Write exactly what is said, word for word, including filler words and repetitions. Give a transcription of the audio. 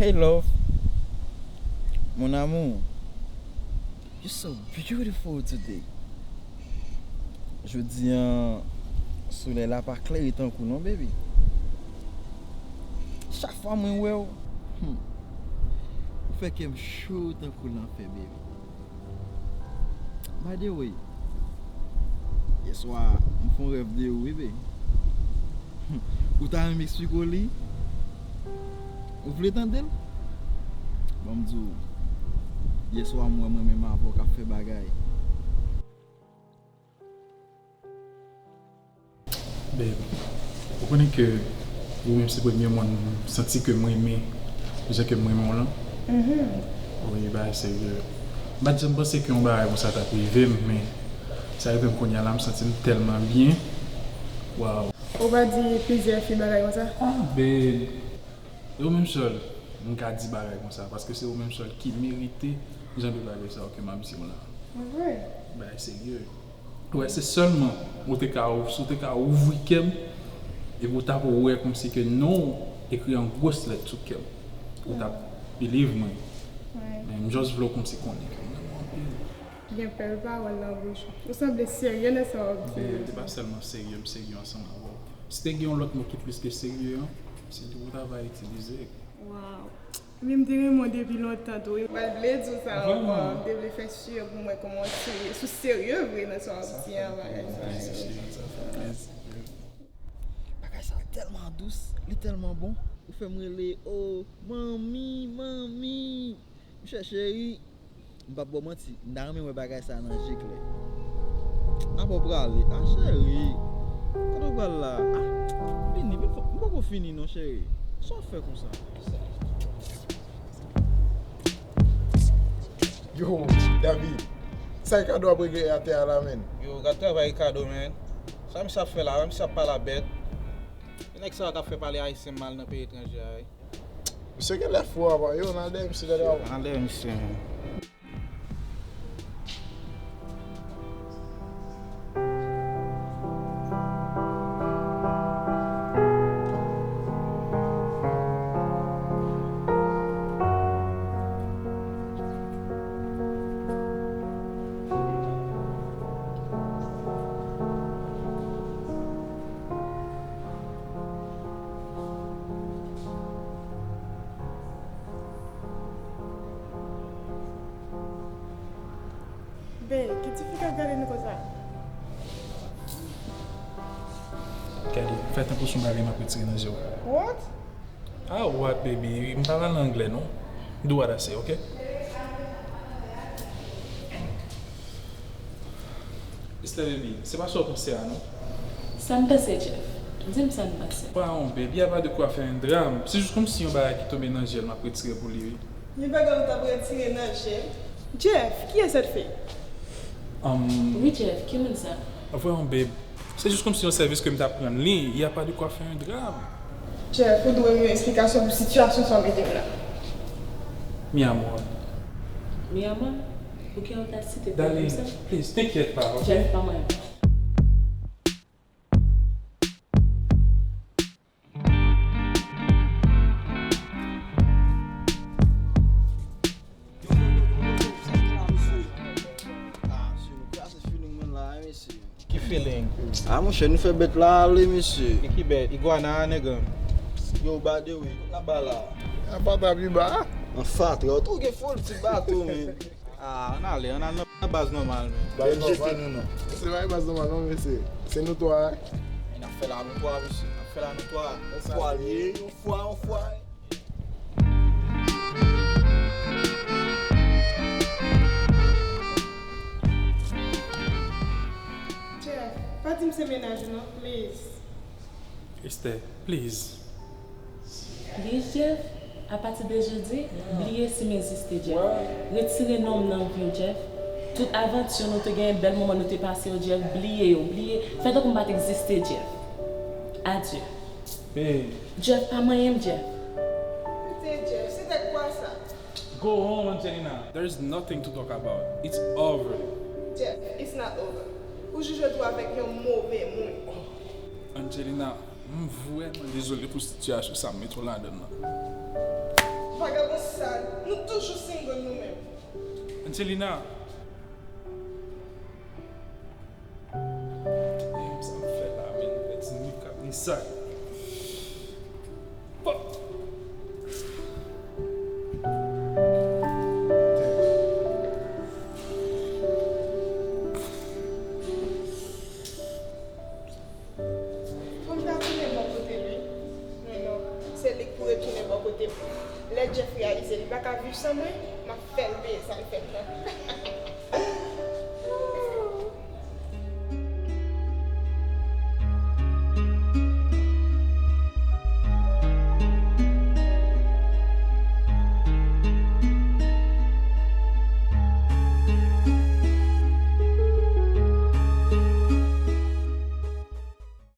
Hey love, mon amour, you're so beautiful today. Jodi a, solèy la pa klere tankou non, baby. Chak fwa mwen wè w, hmm, ou fè kè m cho tankou lanfè, baby. By the way, yèswa, m fè yon rèv de ou, wi, baby. Ou ta renmen eksplike w li? Ou vle tande l? Ban m di w, yèswa, m wè mwen menm avè w k ap fè bagay. Babe, ou konnen ke ou menm se premye moun m santi ke m renmen, jan ke m renmen w lan. Wi, bagay serye. M pa t janm panse ke yon bagay konsa t ap rive m, men sa rive m kounye a la, m santi m tèlman byen. Waw. Ou pa di plizyè fi bagay konsa? Ah, babe. E ou menm sèl, m ka di bagay konsa, paske se ou menm sèl ki merite jan de bagay sa yo ke m ap di w la. Mwen vre? Bagay serye. Wè, se sèlman ou te ka, si w te ka ouvri kè m, epi w t ap wè kòmsi ke non, ekri an gwòs lèt sou kè m. Ou t ap believe mwen. Wi. Men m just vle w kòmsi konnen ke m renmen w anpil. Gen bèl pawòl nan bouch ou. Ou sanble serye nan sa w ap di yo. Men, se pa sèlman serye, m serye ansanm avè w. Si te gen yon lòt mo ki plis ke serye an, se li ou ta va itilize. Waw. Men m te renmen w depi lontan tou. M pa t vle di w sa ankò. M te vle fè si pou m wè kòman w serye, si w serye vre nan sa w ap di an, bagay sa yo. Bagay sa tèlman dous, li tèlman bon. Ou fè m rele, oh, manmi, manmi. Monchè cheri, m p ap ba w manti, m ta renmen wè bagay sa nan je klè. Apa w prale? Ah, cheri, kote w pral la? Ah, vini, vin fò, m poko fini non, cheri. Sa w ap fè konsa? Yo, David, sa Ricardo ap regle atè a la, menn? Yo, gad travay Ricardo, menn. Sa misye ap fè la? Misye ap pale a bèt. E nèg sa yo k ap fè pale ayisyen mal nan peyi etranje a, wi. Misye genlè fou apa, yo, n al dèyè misye gade w. N al dèyè misye, menn. Babe, ki ti fi k ap gade nou konsa? Gade, fè tankou se yon bagay m ap retire nan je w. What? Ah, what, baby? M pa pale anglè, non. Do what I say, ok? Esther, baby, se pa sa w panse a, non. Sa m panse, Jeff? Di m sa m panse. Waw, baby, y a pas de quoi faire un drame. Se jis kòmsi yon bagay ki tonbe nan je l, m ap retire pou li, wi. Yon bagay ou t ap retire nan je l? Jeff, qui est cette fille? Um, wi, Jeff, ki moun sa? Voyons, babe. Se jis kòmsi yon sèvis ke m t ap rann li, y a pas de quoi faire un drame. Jeff, ou dwe m yon esplikasyon pou sitiyasyon sa w mete m la. Mi amor. Mi amor? Poukisa w ta site tèm sa? Darling, please, te kyèt pa, ok? Jeff, pa mwen. Ah, mesye, nou krase feeling mwen la, wi, mesye. Ki feeling? Ah, monchè, nou fè bèt la ale, mesye. E ki bèt? Iguana, nèg an? Yo, by the way, kote n ap ba la? A pa ta pi ba. An fatra, ou tou gen foli ti bato, men. Ah, ann ale, ann al nan, nan baz nòmal, men. Baz nòmal. Jete nou, non. Se pa baz nòmal, non, mesye. Se nou twa, wi. N ap fè la nou twa, mesye. N ap fè la nou twa. Yon fwa l ye, yon fwa, yon fwa. Jeff, pa di m se mennaj ou, non, please. Esther, please. Li Jeff, apati de jodi, bliye si m egziste, Jeff. Retire non m nan vi w, Jeff. Tout avanti nou te genyen, bèl moman nou te pase yo, Jeff, bliye yo, bliye. Fè tankou m pa t egziste, Jeff. Adye. Babe. Jeff, pa manyen m, Jeff. Pete, Jeff, se tèt bwa sa. Go home, Angelina. There is nothing to talk about. It's over. Jeff, it's not over. Ou jije tou avèk yon move moun. Angelina, m vrèman dezole pou sitiyasyon sa m mete w ladan l lan. Vagabon sal, nou toujou single nou menm. Angelina. Damn, sa m fè la, men fè ti nikap ni sa. Fuck. Fò m ta tounen bò kote l wi. Men non, se li k pou retounen bò kote m. Lè Jeff reyalize li pa ka viv san mwen, m ap fè l peye sa l fè m nan.